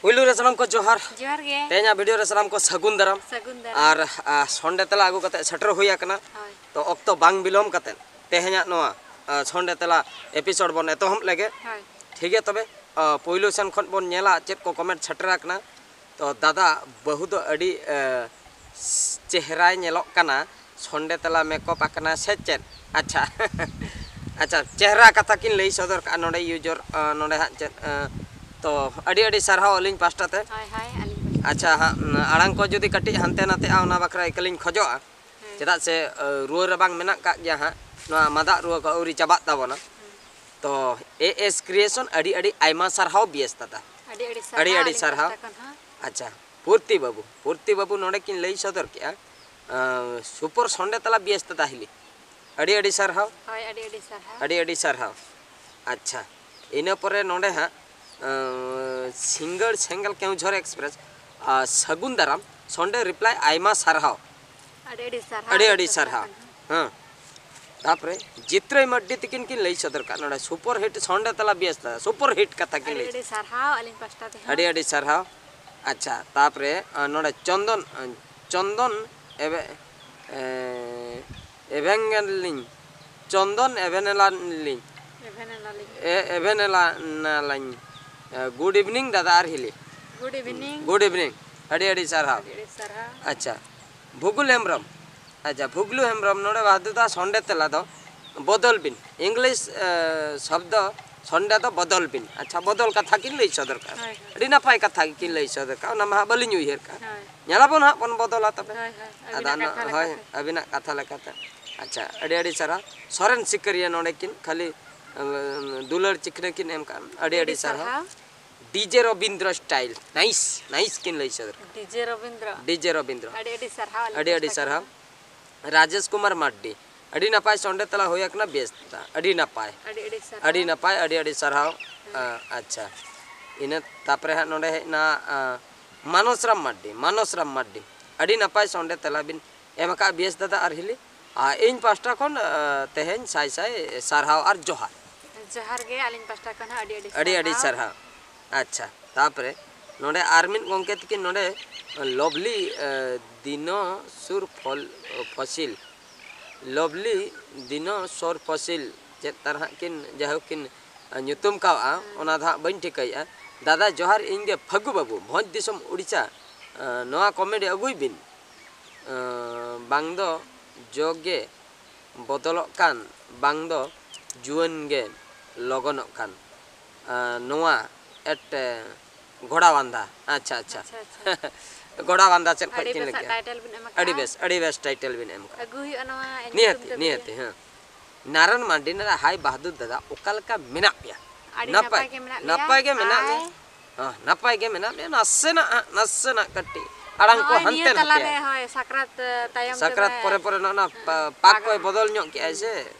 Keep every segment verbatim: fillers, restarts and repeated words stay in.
ᱯᱩᱭᱞᱩ ᱨᱮ ᱥᱟᱱᱟᱢ ᱠᱚ ᱡᱚᱦᱟᱨ᱾ ᱡᱚᱦᱟᱨ ᱜᱮ᱾ ᱛᱮᱦᱮᱧᱟᱜ ᱵᱷᱤᱰᱤᱭᱳ ᱨᱮ ᱥᱟᱱᱟᱢ ᱠᱚ ᱥᱟᱹᱜᱩᱱ ᱫᱟᱨᱟᱢ᱾ ᱥᱟᱹᱜᱩᱱ ᱫᱟᱨᱟᱢ᱾ ᱟᱨ ᱟ, ᱥᱚᱱᱰᱮ ᱛᱮᱞᱟ ᱟᱹᱜᱩ ᱠᱟᱛᱮ ᱥᱮᱴᱮᱨ ᱦᱩᱭ ᱟᱠᱟᱱᱟ᱾ ᱦᱳᱭ᱾ ᱛᱚ ᱚᱠᱛᱚ ᱵᱟᱝ ᱵᱤᱞᱚᱢ ᱠᱟᱛᱮ ᱛᱮᱦᱮᱧᱟᱜ ᱱᱚᱣᱟ ᱟ, ᱥᱚᱱᱰᱮ ᱛᱮᱞᱟ ᱮᱯᱤᱥᱳᱰ ᱵᱚᱱ ᱮᱛᱚᱦᱚᱵ ᱞᱮᱜᱮ᱾ ᱦᱳᱭ᱾ ᱴᱷᱤᱠ ᱜᱮᱭᱟ, ᱛᱚᱵᱮ ᱟ, ᱯᱩᱭᱞᱩ ᱥᱮᱱ ᱠᱷᱚᱱ ᱵᱚᱱ ᱧᱮᱞᱟ ᱪᱮᱫ ᱠᱚ ᱠᱚᱢᱮᱱᱴ ᱥᱮᱴᱮᱨ ᱟᱠᱟᱱᱟ᱾ ᱛᱚ ᱫᱟᱫᱟ, ᱵᱟᱹᱦᱩ ᱫᱚ ᱟᱹᱰᱤ ᱟ, ᱪᱮᱦᱨᱟᱭ ᱧᱮᱞᱚᱜ ᱠᱟᱱᱟ, ᱥᱚᱱᱰᱮ ᱛᱮᱞᱟ ᱢᱮᱠᱚᱯ ᱟᱠᱟᱱᱟ ᱥᱮ ᱪᱮᱫ? ᱟᱪᱪᱷᱟ᱾ ᱟᱪᱪᱷᱟ, ᱪᱮᱦᱨᱟ ᱠᱟᱛᱷᱟ ᱠᱤᱱ ᱞᱟᱹᱭ ᱥᱚᱫᱚᱨ ᱠᱟᱜᱼᱟ ᱱᱚᱰᱮ ᱤᱭᱩᱡᱚᱨ, ᱟ, ᱱᱚᱰᱮ ᱦᱟᱸᱜ ᱪᱮᱫ, ᱟ, ᱛᱚ ᱟᱹᱰᱤ ᱟᱹᱰᱤ ᱥᱟᱨᱦᱟᱣ ᱟᱹᱞᱤᱧ ᱯᱟᱥᱴᱟ ᱛᱮ᱾ ᱦᱳᱭ, ᱦᱳᱭ, ᱟᱹᱞᱤᱧ ᱯᱟᱥᱴᱟ᱾ ᱟᱪᱪᱷᱟ, ᱦᱟᱸᱜ ᱟᱲᱟᱝ ᱠᱚ ᱡᱩᱫᱤ ᱠᱟᱹᱴᱤᱡ ᱦᱟᱱᱛᱮ ᱱᱟᱛᱮᱜᱼᱟ, ᱚᱱᱟ ᱵᱟᱠᱷᱨᱟ ᱤᱠᱟᱹᱞᱤᱧ ᱠᱷᱚᱡᱚᱜᱼᱟ᱾ ᱦᱮᱸ᱾ ᱪᱮᱫᱟᱜ ᱥᱮ, ᱟ, ᱨᱩᱣᱟᱹ ᱨᱟᱵᱟᱝ ᱢᱮᱱᱟᱜ ᱠᱟᱜ ᱜᱮᱭᱟ ᱦᱟᱸᱜ, ᱱᱚᱣᱟ ᱢᱟᱫᱟᱜ ᱨᱩᱣᱟᱹ ᱠᱚ ᱟᱹᱣᱨᱤ ᱪᱟᱵᱟᱜ ᱛᱟᱵᱚᱱᱟ᱾ ᱦᱮᱸ᱾ ᱛᱚ ᱮ ᱮᱥ ᱠᱨᱤᱭᱮᱥᱚᱱ, ᱟᱹᱰᱤ ᱟᱹᱰᱤ ᱟᱭᱢᱟ ᱥᱟᱨᱦᱟᱣ ᱵᱤᱭᱮᱥ ᱫᱟᱫᱟ᱾ ᱟᱹᱰᱤ ᱟᱹᱰᱤ ᱥᱟᱨᱦᱟᱣ ᱟᱹᱰᱤ ᱟᱹᱰᱤ ᱟᱹᱞᱤᱧ ᱥᱟᱨᱦᱟᱣ᱾ ᱯᱟᱥᱴᱟ ᱠᱷᱚᱱ ᱦᱚᱸ᱾ ᱟᱪᱪᱷᱟ, ᱯᱩᱨᱛᱤ ᱵᱟᱹᱵᱩ, ᱯᱩᱨᱛᱤ ᱵᱟᱹᱵᱩ ᱱᱚᱰᱮ ᱠᱤᱱ ᱞᱟᱹᱭ ᱥᱚᱫᱚᱨ ᱠᱮᱜᱼᱟ, ᱟ, ᱥᱩᱯᱚᱨ ᱥᱚᱱᱰᱮ ᱛᱟᱞᱟ ᱵᱤᱭᱮᱥ ᱛᱮ ᱫᱟᱦᱤᱞᱤ᱾ ᱟᱹᱰᱤ ᱟᱹᱰᱤ ᱥᱟᱨᱦᱟᱣ᱾ ᱦᱳᱭ, ᱟᱹᱰᱤ ᱟᱹᱰᱤ ᱥᱟᱨᱦᱟᱣ᱾ ᱟᱹᱰᱤ ᱟᱹᱰᱤ ᱥᱟᱨᱦᱟᱣ᱾ ᱟᱪᱪᱷᱟ, ᱤᱱᱟᱹ ᱯᱚᱨᱮ ᱱᱚᱰᱮ ᱦᱟᱸᱜ, ᱟ, ᱥᱤᱝᱜᱟᱹᱲ ᱥᱮᱸᱜᱮᱞ ᱠᱮᱣᱡᱷᱚᱨ ᱮᱠᱥᱯᱨᱮᱥ, ᱟ, ᱥᱟᱹᱜᱩᱱ ᱫᱟᱨᱟᱢ, ᱥᱚᱱᱰᱮ ᱨᱤᱯᱞᱟᱭ ᱟᱭᱢᱟ ᱥᱟᱨᱦᱟᱣ᱾ ᱟᱹᱰᱤ ᱟᱹᱰᱤ ᱥᱟᱨᱦᱟᱣ᱾ ᱟᱹᱰᱤ ᱟᱹᱰᱤ ᱥᱟᱨᱦᱟᱣ᱾ ᱦᱮᱸ᱾ ᱛᱟᱯᱚᱨᱮ ᱡᱤᱛᱨᱟᱹᱭ ᱢᱟᱹᱨᱰᱤ ᱛᱤᱠᱤᱱ ᱠᱤᱱ ᱞᱟᱹᱭ ᱥᱚᱫᱚᱨ ᱠᱟᱜ ᱱᱚᱰᱮ ᱥᱩᱯᱚᱨ ᱦᱤᱴ ᱥᱚᱱᱰᱮ ᱛᱟᱞᱟ ᱵᱤᱭᱮᱥ ᱛᱟᱞᱟ, ᱥᱩᱯᱚᱨ ᱦᱤᱴ ᱠᱟᱛᱷᱟ ᱠᱤᱱ ᱟᱹᱰᱤ ᱞᱟᱹᱭ᱾ ᱟᱹᱰᱤ ᱥᱟᱨᱦᱟᱣ ᱟᱹᱞᱤᱧ ᱯᱟᱥᱴᱟ ᱛᱮᱦᱚᱸ᱾ ᱟᱹᱰᱤ ᱟᱹᱰᱤ ᱥᱟᱨᱦᱟᱣ᱾ ᱟᱪᱪᱷᱟ, ᱛᱟᱯᱚᱨᱮ, ᱟ, ᱱᱚᱰᱮ ᱪᱚᱱᱫᱚᱱ, ᱟ, ᱪᱚᱱᱫᱚᱱ ᱮᱵᱮ-, ᱮ, ᱮᱵᱷᱮᱱᱜᱮᱞᱤᱧ, ᱪᱚᱱᱫᱚᱱ ᱮᱵᱷᱮᱱᱮᱞᱟᱞᱤᱧ᱾ ᱮᱵᱷᱮᱱᱮᱞᱟᱞᱤᱧ᱾ ᱮ, ᱮᱵᱷᱮᱱᱮᱞᱟᱞᱤᱧ᱾ ᱮ, good evening ᱫᱟᱫᱟ ᱟᱨ ᱦᱤᱞᱤ᱾ Good evening᱾ Good evening᱾ ᱟᱹᱰᱤ ᱟᱹᱰᱤ ᱥᱟᱨᱦᱟᱣ᱾ ᱟᱹᱰᱤ ᱟᱹᱰᱤ ᱥᱟᱨᱦᱟᱣ᱾ ᱟᱪᱪᱷᱟ, ᱵᱷᱩᱜᱩᱞ ᱦᱮᱢᱵᱨᱚᱢ᱾ ᱟᱪᱪᱷᱟ, ᱵᱷᱩᱜᱽᱞᱩ ᱦᱮᱢᱵᱨᱚᱢ ᱱᱚᱰᱮ ᱵᱟᱫᱷᱩᱫᱟ ᱥᱚᱱᱰᱮ ᱛᱮᱞᱟ ᱫᱚ ᱵᱚᱫᱚᱞ ᱵᱤᱱ᱾ ᱤᱝᱞᱤᱥ, ᱮ, ᱥᱚᱵᱫᱚ ᱥᱚᱱᱰᱮ ᱫᱚ ᱵᱚᱫᱚᱞ ᱵᱤᱱ᱾ ᱟᱪᱪᱷᱟ, ᱵᱚᱫᱚᱞ ᱠᱟᱛᱷᱟ ᱠᱤᱱ ᱞᱟᱹᱭ ᱥᱚᱫᱚᱨ ᱠᱟᱜᱼᱟ᱾ ᱦᱳᱭ, ᱦᱳᱭ᱾ ᱟᱹᱰᱤ ᱱᱟᱯᱟᱭ ᱠᱟᱛᱷᱟ ᱜᱮᱠᱤᱱ ᱞᱟᱹᱭ ᱥᱚᱫᱚᱨ ᱠᱟᱜᱼᱟ, ᱚᱱᱟ ᱢᱟ ᱦᱟᱸᱜ ᱵᱟᱹᱞᱤᱧ ᱩᱭᱦᱟᱹᱨ ᱠᱟᱜᱼᱟ᱾ ᱦᱳᱭ᱾ ᱧᱮᱞᱟᱵᱚᱱ ᱦᱟᱸᱜ ᱵᱚᱱ ᱵᱚᱫᱚᱞᱟ ᱛᱚᱵᱮ᱾ ᱦᱳᱭ, ᱦᱳᱭ᱾ ᱟᱫᱚ ᱟᱹᱵᱤᱱᱟᱜ ᱱᱟ-, ᱠᱟᱛᱷᱟ ᱦᱳᱭ, ᱞᱮᱠᱟᱛᱮ᱾ ᱟᱹᱵᱤᱱᱟᱜ ᱠᱟᱛᱷᱟ ᱞᱮᱠᱟᱛᱮ᱾ ᱟᱪᱪᱷᱟ, ᱟᱹᱰᱤ ᱟᱹᱰᱤ ᱥᱟᱨᱦᱟᱣ᱾ ᱥᱚᱨᱮᱱ ᱥᱤᱠᱟᱹᱨᱤᱭᱟᱹ ᱱᱚᱰᱮ ᱠᱤᱱ ᱠᱷᱟᱹᱞᱤ, ᱮ, ᱫᱩᱞᱟᱹᱲ ᱪᱤᱠᱷᱱᱟᱹ ᱠᱤᱱ ᱮᱢ ᱠᱟᱜᱼᱟ᱾ ᱟᱹᱰᱤ ᱟᱹᱰᱤ ᱟᱹᱰᱤ ᱥᱟᱨᱦᱟᱣ᱾ ᱥᱟᱨᱦᱟᱣ᱾ DJ Rabindra style. Nice, nice ᱠᱤᱱ ᱞᱟᱹᱭ ᱥᱚᱫᱚᱨ ᱠᱟᱜᱼᱟ᱾ ᱰᱤᱡᱮ ᱨᱚᱵᱤᱱᱫᱨᱚ᱾ ᱰᱤᱡᱮ ᱨᱚᱵᱤᱱᱫᱨᱚ᱾ ᱟᱹᱰᱤ ᱟᱹᱰᱤ ᱥᱟᱨᱦᱟᱣ ᱟᱹᱞᱤᱧ ᱟᱹᱰᱤ ᱟᱹᱰᱤ ᱯᱟᱥᱴᱟ ᱥᱟᱨᱦᱟᱣ᱾ ᱠᱷᱚᱱ᱾ ᱨᱟᱡᱮᱥ ᱠᱩᱢᱟᱨ ᱢᱟᱨᱰᱤ, ᱟᱹᱰᱤ ᱱᱟᱯᱟᱭ ᱥᱚᱱᱰᱮ ᱛᱟᱞᱟ ᱦᱩᱭ ᱟᱠᱟᱱᱟ, ᱵᱮᱥ ᱫᱟ, ᱟᱹᱰᱤ ᱱᱟᱯᱟᱭ᱾ ᱟᱹᱰᱤ ᱟᱹᱰᱤ ᱥᱟᱨᱦᱟᱣ᱾ ᱟᱹᱰᱤ ᱱᱟᱯᱟᱭ, ᱟᱹᱰᱤ ᱟᱹᱰᱤ ᱥᱟᱨᱦᱟᱣ᱾ ᱦᱮᱸ᱾ ᱟ, ᱟᱪᱪᱷᱟ, ᱤᱱᱟᱹ ᱛᱟᱯᱚᱨᱮ ᱦᱟᱸᱜ ᱱᱚᱰᱮ ᱦᱮᱡ ᱮᱱᱟ, ᱟ, ᱢᱟᱱᱚᱥ ᱨᱟᱢ ᱢᱟᱨᱰᱤ, ᱢᱟᱱᱚᱥ ᱨᱟᱢ ᱢᱟᱨᱰᱤ, ᱟᱹᱰᱤ ᱱᱟᱯᱟᱭ ᱥᱚᱱᱰᱮ ᱛᱟᱞᱟ ᱵᱤᱱ ᱮᱢ ᱟᱠᱟᱫᱼᱟ, ᱵᱮᱥ ᱫᱟᱫᱟ ᱟᱨ ᱦᱤᱞᱤ᱾ ᱟᱨ ᱤᱧ ᱯᱟᱥᱴᱟ ᱠᱷᱚᱱ, ᱟ, ᱛᱮᱦᱮᱧ ᱥᱟᱭ ᱥᱟᱭ ᱥᱟᱨᱦᱟᱣ ᱟᱨ ᱡᱚᱦᱟᱨ᱾ ᱡᱚᱦᱟᱨ ᱜᱮ ᱟᱹᱞᱤᱧ ᱯᱟᱥᱴᱟ ᱠᱷᱚᱱ ᱦᱚᱸ ᱟᱹᱰᱤ ᱟᱹᱰᱤ ᱟᱹᱰᱤ ᱟᱹᱰᱤ ᱥᱟᱨᱦᱟᱣ᱾ ᱥᱟᱨᱦᱟᱣ᱾ ᱟᱪᱪᱷᱟ, ᱛᱟᱯᱚᱨᱮ ᱱᱚᱰᱮ ᱟᱨ ᱢᱤᱫ ᱜᱚᱢᱠᱮ ᱛᱟᱹᱠᱤᱱ ᱱᱚᱰᱮ ᱞᱚᱵᱽᱞᱤ ᱮ, ᱫᱤᱱᱚᱥᱩᱨ ᱯᱷᱚᱞ ᱯᱷᱚᱥᱤᱞ, ᱞᱚᱵᱽᱞᱤ ᱫᱤᱱᱚᱥᱚᱨ ᱯᱷᱚᱥᱤᱞ ᱪᱮᱫ ᱛᱟᱨ ᱦᱟᱸᱜ ᱠᱤᱱ ᱡᱟᱭᱦᱳᱠ ᱠᱤᱱ ᱧᱩᱛᱩᱢ ᱠᱟᱣᱟᱜᱼᱟ, ᱚᱱᱟ ᱫᱚ ᱦᱟᱸᱜ ᱵᱟᱹᱧ ᱴᱷᱤᱠᱟᱹᱭᱮᱫᱼᱟ᱾ ᱫᱟᱫᱟ ᱡᱚᱦᱟᱨ, ᱤᱧ ᱜᱮ ᱯᱷᱟᱹᱜᱩ ᱵᱟᱹᱵᱩ, ᱵᱷᱚᱸᱡᱽ ᱫᱤᱥᱚᱢ ᱩᱲᱤᱥᱥᱟ᱾ ᱮ, ᱱᱚᱣᱟ ᱠᱚᱢᱮᱰᱤ ᱟᱹᱜᱩᱭ ᱵᱤᱱ᱾ ᱮ, ᱵᱟᱝ ᱫᱚ ᱡᱚᱜᱮ ᱵᱚᱫᱚᱞᱚᱜ ᱠᱟᱱ, ᱵᱟᱝ ᱫᱚ ᱡᱩᱣᱟᱹᱱ ᱜᱮ ᱞᱚᱜᱚᱱᱚᱜ ᱠᱟᱱ᱾ ᱮ, ᱱᱚᱣᱟ ᱮᱴ, ᱮ, ᱜᱷᱚᱲᱟᱣᱟᱱᱫᱟ᱾ ᱟᱪᱪᱷᱟ, ᱟᱪᱪᱷᱟ᱾ ᱟᱪᱪᱷᱟ, ᱟᱪᱪᱷᱟ᱾ ᱜᱷᱚᱲᱟᱣᱟᱱᱫᱟ ᱪᱮᱫ ᱠᱷᱚᱡ ᱟᱹᱰᱤ ᱠᱤᱱ ᱵᱮᱥᱟᱜ ᱞᱟᱹᱭ ᱠᱮᱜᱼᱟ? Title ᱵᱤᱱ ᱮᱢ ᱟᱠᱟᱜᱼᱟ᱾ ᱟᱹᱰᱤ ᱵᱮᱥ, ᱟᱹᱰᱤ ᱵᱮᱥ title ᱵᱤᱱ ᱮᱢ ᱠᱟᱜᱼᱟ᱾ ᱟᱹᱜᱩ ᱦᱩᱭᱩᱜᱼᱟ ᱱᱚᱣᱟ ᱧᱩᱛᱩᱢ ᱱᱤᱦᱟᱹᱛᱤ, ᱛᱮᱫᱚ᱾ ᱱᱤᱦᱟᱹᱛᱤ, ᱦᱮᱸ᱾ ᱱᱟᱨᱟᱱ ᱢᱟᱨᱰᱤ ᱱᱟᱨᱟ ᱦᱟᱭ ᱵᱟᱦᱟᱫᱩᱨ ᱫᱟᱫᱟ, ᱚᱠᱟ ᱞᱮᱠᱟ ᱢᱮᱱᱟᱜ ᱯᱮᱭᱟ? ᱟᱹᱰᱤ ᱱᱟᱯᱟᱭ, ᱱᱟᱯᱟᱭ ᱜᱮ ᱢᱮᱱᱟᱜ ᱞᱮᱭᱟ᱾ ᱱᱟᱯᱟᱭ ᱜᱮ ᱢᱮᱱᱟᱜ ᱟᱨ ᱞᱮᱭᱟ᱾ ᱦᱚᱸ, ᱱᱟᱯᱟᱭ ᱜᱮ ᱢᱮᱱᱟᱜ ᱞᱮᱭᱟ᱾ ᱱᱟᱥᱮᱱᱟᱜ ᱦᱟᱸᱜ, ᱱᱟᱥᱮᱱᱟᱜ ᱠᱟᱹᱴᱤᱡ ᱟᱲᱟᱝ ᱠᱚ ᱱᱚᱜᱼᱚᱭ ᱦᱟᱱᱛᱮ ᱱᱤᱭᱟᱹ ᱛᱟᱞᱟᱨᱮ, ᱱᱟᱛᱮᱭᱟ᱾ ᱦᱳᱭ, ᱥᱟᱠᱨᱟᱛ, ᱮ, ᱛᱟᱭᱚᱢ ᱥᱟᱠᱨᱟᱛ ᱛᱮᱫᱚ ᱯᱚᱨᱮ ᱯᱚᱨᱮ ᱱᱚᱜᱼᱚ ᱱᱟ ᱯᱟ-, ᱯᱟᱠ ᱯᱟᱜᱽ᱾ ᱠᱚᱭ ᱵᱚᱫᱚᱞ ᱧᱚᱜ ᱠᱮᱜᱼᱟᱭ ᱥᱮ,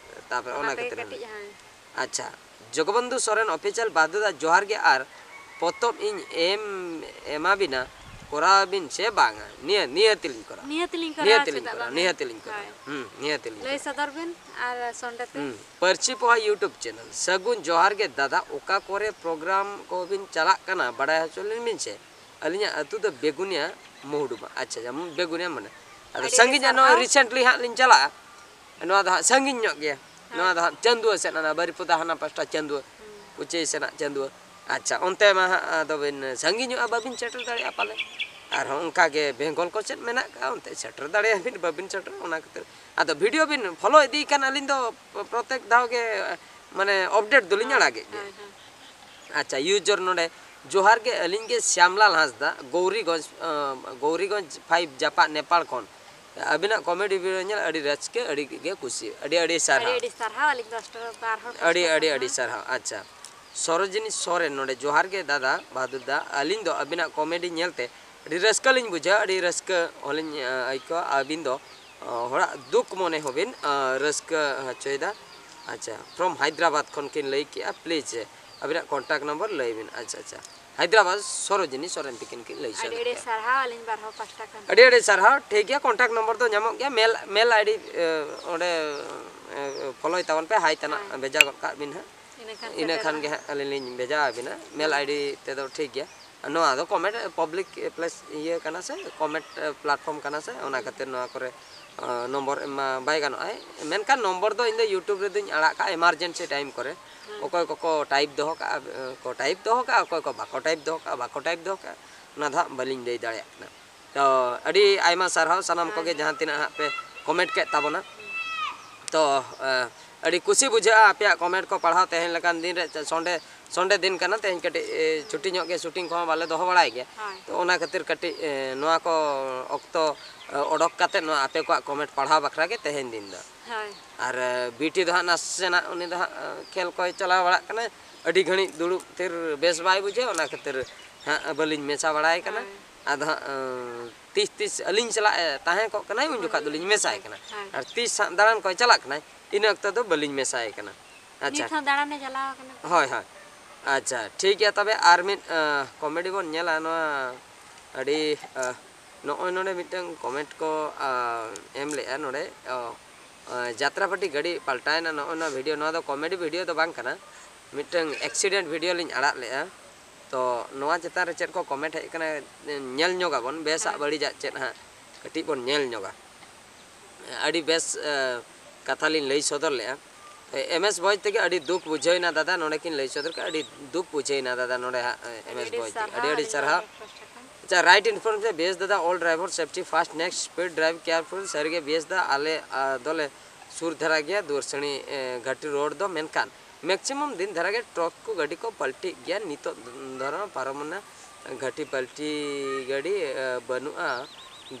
ᱛᱟᱯᱚᱨᱮ ᱚᱱᱟ ᱚᱱᱟ ᱛᱮᱜᱮ ᱠᱷᱟᱹᱛᱤᱨ᱾ ᱠᱟᱹᱴᱤᱡ, ᱦᱳᱭ᱾ ᱟᱪᱪᱷᱟ, ᱡᱚᱜᱚᱵᱚᱱᱫᱷᱩ ᱥᱚᱨᱮᱱ Official ᱵᱟᱦᱟᱫᱩᱨ ᱫᱟ ᱡᱚᱦᱟᱨ ᱜᱮ, ᱟᱨ ᱯᱚᱛᱚᱵ ᱤᱧ ᱮᱢ, ᱮᱢᱟ ᱵᱤᱱᱟ, ᱠᱚᱨᱟᱣ ᱵᱤᱱ ᱥᱮ ᱵᱟᱝᱟ? ᱱᱤᱭᱟᱹ, ᱱᱤᱭᱟᱹ ᱛᱮᱞᱤᱧ ᱠᱚᱨᱟᱣᱟ᱾ ᱱᱤᱭᱟᱹ ᱛᱮᱞᱤᱧ ᱠᱚᱨᱟᱣᱟ, ᱱᱤᱭᱟᱹ ᱛᱮᱞᱤᱧ ᱪᱮᱫᱟᱜ ᱠᱚᱨᱟᱣᱟ, ᱵᱟᱝᱟ? ᱱᱤᱭᱟᱹ ᱛᱮᱞᱤᱧ ᱠᱚᱨᱟᱣᱟ᱾ ᱦᱳᱭ᱾ ᱦᱩᱸ, ᱱᱤᱭᱟᱹ ᱛᱮᱞᱤᱧ ᱞᱟᱹᱭ ᱠᱚᱨᱟᱣᱟ᱾ ᱥᱚᱫᱚᱨ ᱵᱤᱱ ᱟᱨ ᱥᱚᱸᱰᱮ ᱛᱮ᱾ ᱦᱩᱸ, ᱯᱟᱹᱨᱥᱤ ᱯᱚᱦᱟ YouTube channel᱾ ᱥᱟᱹᱜᱩᱱ ᱡᱚᱦᱟᱨ ᱜᱮ ᱫᱟᱫᱟ, ᱚᱠᱟ ᱠᱚᱨᱮ program ᱠᱚ ᱵᱤᱱ ᱪᱟᱞᱟᱜ ᱠᱟᱱᱟ ᱵᱟᱲᱟᱭ ᱦᱚᱪᱚ ᱞᱤᱧ ᱵᱤᱱ ᱥᱮ? ᱟᱹᱞᱤᱧᱟᱜ ᱟᱹᱛᱩ ᱫᱚ ᱵᱮᱜᱩᱱᱤᱭᱟ ᱢᱩᱦᱩᱰᱩᱢᱟ᱾ ᱟᱪᱪᱷᱟ, ᱡᱮᱢᱚᱱ ᱵᱮᱜᱩᱱᱤᱭᱟ ᱢᱟᱱᱮ᱾ ᱟᱫᱚ ᱟᱹᱰᱤ ᱟᱹᱰᱤ ᱥᱟᱺᱜᱤᱧᱟ, ᱱᱚᱜᱼᱚᱭ ᱥᱟᱨᱦᱟᱣ᱾ Recently ᱦᱟᱸᱜ ᱞᱤᱧ ᱪᱟᱞᱟᱜᱼᱟ᱾ ᱱᱚᱣᱟ ᱫᱚ ᱦᱟᱸᱜ ᱥᱟᱺᱜᱤᱧ ᱧᱚᱜ ᱜᱮᱭᱟ᱾ ᱦᱮᱸ᱾ ᱱᱚᱣᱟ ᱫᱚ ᱦᱟᱸᱜ ᱪᱟᱹᱱᱫᱩᱣᱟᱹ ᱥᱮᱫ, ᱚᱱᱟ ᱵᱟᱨᱤᱯᱚᱫᱟ ᱦᱟᱱᱟ ᱯᱟᱥᱴᱟ ᱪᱟᱹᱱᱫᱩᱣᱟᱹ, ᱦᱩᱸ᱾ ᱠᱩᱪᱟᱹᱭ ᱥᱮᱱᱟᱜ ᱪᱟᱹᱱᱫᱩᱣᱟᱹ᱾ ᱟᱪᱪᱷᱟ, ᱚᱱᱛᱮ ᱢᱟ ᱦᱟᱸᱜ ᱟᱫᱚ ᱵᱤᱱ ᱥᱟᱺᱜᱤᱧᱚᱜᱼᱟ, ᱵᱟᱹᱵᱤᱱ ᱥᱮᱴᱮᱨ ᱫᱟᱲᱮᱭᱟᱜᱼᱟ ᱯᱟᱞᱮ᱾ ᱟᱨᱦᱚᱸ ᱚᱱᱠᱟ ᱜᱮ ᱵᱮᱝᱜᱚᱞ ᱠᱚ ᱪᱮᱫ ᱢᱮᱱᱟᱜ ᱠᱟᱜᱼᱟ, ᱚᱱᱛᱮ ᱥᱮᱴᱮᱨ ᱫᱟᱲᱮᱭᱟᱜᱼᱟ ᱵᱤᱱ, ᱵᱟᱹᱵᱤᱱ ᱥᱮᱴᱮᱨ, ᱚᱱᱟ ᱠᱷᱟᱹᱛᱤᱨ᱾ ᱟᱫᱚ video ᱵᱤᱱ follow ᱤᱫᱤᱭ ᱠᱷᱟᱱ ᱟᱹᱞᱤᱧ ᱫᱚ ᱯᱨᱚᱛᱮᱠ ᱫᱷᱟᱣ ᱜᱮ, ᱢᱟᱱᱮ, update ᱫᱚᱞᱤᱧ ᱦᱳᱭ, ᱟᱲᱟᱜᱮᱫ ᱜᱮᱭᱟ᱾ ᱦᱳᱭ, ᱦᱳᱭ᱾ ᱟᱪᱪᱷᱟ, user ᱱᱚᱰᱮ, ᱡᱚᱦᱟᱨ ᱜᱮ, ᱟᱹᱞᱤᱧ ᱜᱮ ᱥᱭᱟᱢᱞᱟᱞ ᱦᱟᱸᱥᱫᱟ, ᱜᱳᱣᱨᱤᱜᱚᱸᱡᱽ, ᱟᱸ, ᱜᱳᱣᱨᱤᱜᱚᱸᱡᱽ five ᱡᱟᱯᱟᱜ, ᱱᱮᱯᱟᱞ ᱠᱷᱚᱱ᱾ ᱟᱹᱵᱤᱱᱟᱜ comedy video ᱧᱮᱞ ᱟᱹᱰᱤ ᱨᱟᱹᱥᱠᱟᱹ, ᱟᱹᱰᱤ ᱜᱮ ᱠᱩᱥᱤ, ᱟᱹᱰᱤ ᱟᱹᱰᱤ ᱥᱟᱨᱦᱟᱣ᱾ ᱟᱹᱰᱤ ᱟᱹᱰᱤ ᱥᱟᱨᱦᱟᱣ, ᱟᱹᱞᱤᱧ ᱯᱟᱥᱴᱟ ᱯᱟᱦᱴᱟ ᱟᱹᱰᱤ ᱯᱟᱥᱴᱟ ᱟᱹᱰᱤ ᱠᱷᱚᱱ ᱟᱹᱰᱤ ᱦᱚᱸ᱾ ᱥᱟᱨᱦᱟᱣ᱾ ᱟᱪᱪᱷᱟ, ᱥᱚᱨᱳᱡᱤᱱᱤ ᱥᱚᱨᱮᱱ ᱱᱚᱰᱮ, ᱡᱚᱦᱟᱨ ᱜᱮ ᱫᱟᱫᱟ ᱵᱟᱦᱟᱫᱩᱨ ᱫᱟ, ᱟᱹᱞᱤᱧ ᱫᱚ ᱟᱹᱵᱤᱱᱟᱜ comedy ᱧᱮᱞᱛᱮ ᱟᱹᱰᱤ ᱨᱟᱹᱥᱠᱟᱹ ᱞᱤᱧ ᱵᱩᱡᱷᱟᱹᱣᱟ, ᱟᱹᱰᱤ ᱨᱟᱹᱥᱠᱟᱹ ᱦᱚᱸᱞᱤᱧ, ᱟᱸ, ᱟᱹᱭᱠᱟᱹᱣᱟ᱾ ᱟᱹᱵᱤᱱ ᱫᱚ, ᱟᱸ, ᱦᱚᱲᱟᱜ ᱫᱩᱠ ᱢᱚᱱᱮ ᱦᱚᱸᱵᱤᱱ, ᱟᱸ, ᱨᱟᱹᱥᱠᱟᱹ ᱦᱚᱪᱚᱭᱮᱫᱟ᱾ ᱟᱪᱪᱷᱟ, from ᱦᱟᱭᱫᱨᱟᱵᱟᱫᱽ ᱠᱷᱚᱱ ᱠᱤᱱ ᱞᱟᱹᱭ ᱠᱮᱜᱼᱟ, please ᱟᱹᱵᱤᱱᱟᱜ contact number ᱞᱟᱹᱭ ᱵᱤᱱ᱾ ᱟᱪᱪᱷᱟ, ᱟᱪᱪᱷᱟ, ᱦᱟᱭᱫᱨᱟᱵᱟᱫᱽ ᱥᱚᱨᱳᱡᱤᱱᱤ ᱥᱚᱨᱮᱱ ᱛᱤᱠᱤᱱ ᱠᱤᱱ ᱞᱟᱹᱭ ᱟᱹᱰᱤ ᱥᱚᱫᱚᱨ ᱟᱹᱰᱤ ᱠᱮᱜᱼᱟ᱾ ᱥᱟᱨᱦᱟᱣ ᱟᱹᱞᱤᱧ ᱵᱟᱨ ᱦᱚᱲ ᱯᱟᱥᱴᱟ ᱠᱷᱚᱱ᱾ ᱟᱹᱰᱤ ᱟᱹᱰᱤ ᱥᱟᱨᱦᱟᱣ, ᱴᱷᱤᱠ ᱜᱮᱭᱟ, contact number ᱫᱚ ᱧᱟᱢᱚᱜ ᱜᱮᱭᱟ, mail, mail ID, ᱮ, ᱚᱸᱰᱮ, ᱮ, follow ᱛᱟᱵᱚᱱ ᱯᱮ, hi ᱛᱟᱱᱟᱜ ᱦᱮᱸ᱾ ᱵᱷᱮᱡᱟ ᱜᱚᱫ ᱠᱟᱜ ᱵᱤᱱ ᱦᱟᱸᱜ᱾ ᱤᱱᱟᱹ ᱠᱷᱟᱱ ᱤᱱᱟᱹ ᱠᱷᱟᱱ ᱥᱮᱴᱮᱨᱚᱜᱼᱟ᱾ ᱜᱮ ᱦᱟᱸᱜ ᱟᱹᱞᱤᱧ ᱞᱤᱧ ᱵᱷᱮᱡᱟ ᱟᱹᱵᱤᱱᱟ, mail ᱦᱮᱸ᱾ ID ᱛᱮᱫᱚ ᱴᱷᱤᱠ ᱜᱮᱭᱟ᱾ ᱱᱚᱣᱟ ᱫᱚ comment public place ᱤᱭᱟᱹ ᱠᱟᱱᱟ ᱥᱮ, comment platform ᱠᱟᱱᱟ ᱥᱮ, ᱚᱱᱟ ᱠᱷᱟᱹᱛᱤᱨ ᱱᱚᱣᱟ ᱠᱚᱨᱮ ᱱᱚᱢᱵᱚᱨ ᱮᱢ ᱢᱟ ᱵᱟᱭ ᱜᱟᱱᱚᱜᱼᱟ᱾ ᱢᱮᱱᱠᱷᱟᱱ ᱱᱚᱢᱵᱚᱨ ᱫᱚ ᱤᱧ ᱫᱚ YouTube ᱨᱮᱫᱚᱧ ᱟᱲᱟᱜ ᱠᱟᱜᱼᱟ emergency time ᱠᱚᱨᱮ᱾ ᱚᱠᱚᱭ ᱠᱚᱠᱚ type ᱫᱚᱦᱚ ᱠᱟᱜᱼᱟ ᱠᱚ, type ᱫᱚᱦᱚ ᱠᱟᱜᱼᱟ, ᱚᱠᱚᱭ ᱠᱚ ᱵᱟᱠᱚ type ᱫᱚᱦᱚ ᱠᱟᱜᱼᱟ, ᱵᱟᱠᱚ type ᱫᱚᱦᱚ ᱠᱟᱜᱼᱟ, ᱚᱱᱟ ᱫᱚ ᱦᱟᱸᱜ ᱵᱟᱹᱞᱤᱧ ᱞᱟᱹᱭ ᱫᱟᱲᱮᱭᱟᱜ ᱠᱟᱱᱟ᱾ ᱛᱚ ᱟᱹᱰᱤ ᱟᱭᱢᱟ ᱥᱟᱨᱦᱟᱣ ᱥᱟᱱᱟᱢ ᱠᱚᱜᱮ ᱡᱟᱦᱟᱸ ᱛᱤᱱᱟᱹᱜ ᱦᱟᱸᱜ ᱯᱮ comment ᱠᱮᱫ ᱛᱟᱵᱚᱱᱟ᱾ ᱛᱚ ᱟᱹᱰᱤ ᱠᱩᱥᱤ ᱵᱩᱡᱷᱟᱹᱜᱼᱟ ᱟᱯᱮᱭᱟᱜ comment ᱠᱚ ᱯᱟᱲᱦᱟᱣ᱾ ᱛᱮᱦᱮᱧ ᱞᱮᱠᱟᱱ ᱫᱤᱱ ᱨᱮ, Sunday, Sunday ᱫᱤᱱ ᱠᱟᱱᱟ, ᱛᱮᱦᱮᱧ ᱠᱟᱹᱴᱤᱡ ᱪᱷᱩᱴᱤ ᱧᱚᱜ ᱜᱮ, shooting ᱠᱚᱦᱚᱸ ᱵᱟᱞᱮ ᱫᱚᱦᱚ ᱵᱟᱲᱟᱭ ᱜᱮᱭᱟ᱾ ᱛᱚ ᱚᱱᱟ ᱠᱷᱟᱹᱛᱤᱨ ᱠᱟᱹᱴᱤᱡ ᱱᱚᱣᱟ ᱠᱚ ᱚᱠᱛᱚ ᱚᱰᱚᱠ ᱠᱟᱛᱮ ᱱᱚᱣᱟ ᱟᱯᱮ ᱠᱚᱣᱟᱜ comment ᱯᱟᱲᱦᱟᱣ ᱵᱟᱠᱷᱨᱟ ᱜᱮ ᱛᱮᱦᱮᱧ ᱫᱤᱱ ᱫᱚ᱾ ᱟᱨ ᱵᱤᱴᱤ ᱫᱚ ᱦᱟᱸᱜ ᱱᱟᱥᱮᱱᱟᱜ ᱩᱱᱤ ᱫᱚ ᱦᱟᱸᱜ ᱠᱷᱮᱞ ᱠᱚᱭ ᱪᱟᱞᱟᱣ ᱵᱟᱲᱟᱜ ᱠᱟᱱᱟᱭ, ᱟᱹᱰᱤ ᱜᱷᱟᱹᱲᱤᱡ ᱫᱩᱲᱩᱵ ᱛᱷᱤᱨ ᱵᱮᱥ ᱵᱟᱭ ᱵᱩᱡᱷᱟᱹᱣᱟ, ᱚᱱᱟ ᱠᱷᱟᱹᱛᱤᱨ ᱦᱟᱸᱜ ᱵᱟᱹᱞᱤᱧ ᱢᱮᱥᱟ ᱵᱟᱲᱟᱭ ᱠᱟᱱᱟ᱾ ᱟᱫᱚ ᱦᱟᱸᱜ ᱛᱤᱥ ᱛᱤᱥ ᱟᱹᱞᱤᱧ ᱥᱟᱞᱟᱜ ᱮ ᱛᱟᱦᱮᱸ ᱠᱚᱜ ᱠᱟᱱᱟᱭ, ᱩᱱ ᱡᱚᱠᱷᱟᱜ ᱫᱚᱞᱤᱧ ᱢᱮᱥᱟᱭ ᱠᱟᱱᱟ᱾ ᱟᱨ ᱛᱤᱥ ᱦᱟᱸᱜ ᱫᱟᱬᱟᱱ ᱠᱚᱭ ᱪᱟᱞᱟᱜ ᱠᱟᱱᱟᱭ, ᱤᱱᱟᱹ ᱚᱠᱛᱚ ᱫᱚ ᱵᱟᱹᱞᱤᱧ ᱢᱮᱥᱟᱭ ᱠᱟᱱᱟ᱾ ᱟᱪᱪᱷᱟ᱾ ᱱᱤᱛ ᱦᱚᱸ ᱫᱟᱬᱟᱱᱮ ᱪᱟᱞᱟᱣ ᱠᱟᱱᱟ᱾ ᱦᱳᱭ, ᱦᱳᱭ᱾ ᱟᱪᱪᱷᱟ, ᱴᱷᱤᱠ ᱜᱮᱭᱟ᱾ ᱛᱚᱵᱮ ᱟᱨ ᱢᱤᱫ comedy ᱵᱚᱱ ᱧᱮᱞᱟ᱾ ᱱᱚᱣᱟ ᱟᱹᱰᱤ ᱱᱚᱜᱼᱚᱭ ᱱᱚᱰᱮ ᱢᱤᱫᱴᱟᱝ comment ᱠᱚ ᱮᱢ ᱞᱮᱜᱼᱟ ᱱᱚᱰᱮ᱾ ᱡᱟᱛᱨᱟᱯᱟᱴᱤ ᱜᱟᱹᱰᱤ ᱯᱟᱞᱴᱟᱣᱮᱱᱟ, ᱱᱚᱜᱼᱚᱭ ᱱᱚᱣᱟ video, ᱱᱚᱣᱟ ᱫᱚ comedy video ᱫᱚ ᱵᱟᱝ ᱠᱟᱱᱟ, ᱢᱤᱫᱴᱟᱝ accident video ᱞᱤᱧ ᱟᱲᱟᱜ ᱞᱮᱜᱼᱟ᱾ ᱛᱚ ᱱᱚᱣᱟ ᱪᱮᱛᱟᱱ ᱨᱮ ᱪᱮᱫ ᱠᱚ comment ᱦᱮᱡ ᱟᱠᱟᱱᱟ, ᱧᱮᱞ ᱧᱚᱜᱟᱵᱚᱱ, ᱵᱮᱥᱟᱜ ᱵᱟᱹᱲᱤᱡᱟᱜ ᱪᱮᱫ ᱦᱟᱸᱜ ᱠᱟᱹᱴᱤᱡ ᱵᱚᱱ ᱧᱮᱞ ᱧᱚᱜᱟ᱾ ᱟᱹᱰᱤ ᱵᱮᱥ ᱠᱟᱛᱷᱟ ᱞᱤᱧ ᱞᱟᱹᱭ ᱥᱚᱫᱚᱨ ᱞᱮᱜᱼᱟ᱾ MS ᱵᱷᱚᱭᱮᱥ ᱛᱮᱜᱮ ᱟᱹᱰᱤ ᱫᱩᱠ ᱵᱩᱡᱷᱟᱹᱣᱮᱱᱟ ᱫᱟᱫᱟ, ᱱᱚᱰᱮ ᱠᱤᱱ ᱞᱟᱹᱭ ᱥᱚᱫᱚᱨ ᱠᱮᱜᱼᱟ, ᱟᱹᱰᱤ ᱫᱩᱠ ᱵᱩᱡᱷᱟᱹᱣᱮᱱᱟ ᱫᱟᱫᱟ, ᱱᱚᱰᱮ ᱦᱟᱸᱜ MS ᱵᱷᱚᱭᱮᱥ ᱛᱮᱜᱮ ᱟᱹᱰᱤ ᱟᱹᱰᱤ ᱥᱟᱨᱦᱟᱣ᱾ ᱟᱪᱪᱷᱟ, right information, ᱵᱮᱥ ᱫᱟᱫᱟ, all driver safety first, next speed drive careful᱾ ᱥᱟᱹᱨᱤᱜᱮ ᱵᱮᱥ ᱫᱟ, ᱟᱞᱮ ᱫᱚᱞᱮ ᱥᱩᱨ ᱫᱷᱟᱨᱟ ᱜᱮᱭᱟ ᱫᱩᱣᱟᱹᱨᱥᱟᱹᱲᱤ ᱜᱷᱟᱹᱴᱤ road ᱫᱚ, ᱢᱮᱱᱠᱷᱟᱱ maximum ᱫᱤᱱ ᱫᱷᱟᱨᱟ ᱜᱮ truck ᱠᱚ ᱜᱟᱹᱰᱤ ᱠᱚ ᱯᱟᱞᱴᱤᱜ ᱜᱮᱭᱟ᱾ ᱱᱤᱛᱚᱜ ᱫᱷᱚᱨᱚᱱ ᱯᱟᱨᱚᱢᱮᱱᱟ, ᱜᱷᱟᱹᱴᱤ ᱯᱟᱞᱴᱤ ᱜᱟᱹᱰᱤ ᱵᱟᱹᱱᱩᱜᱼᱟ,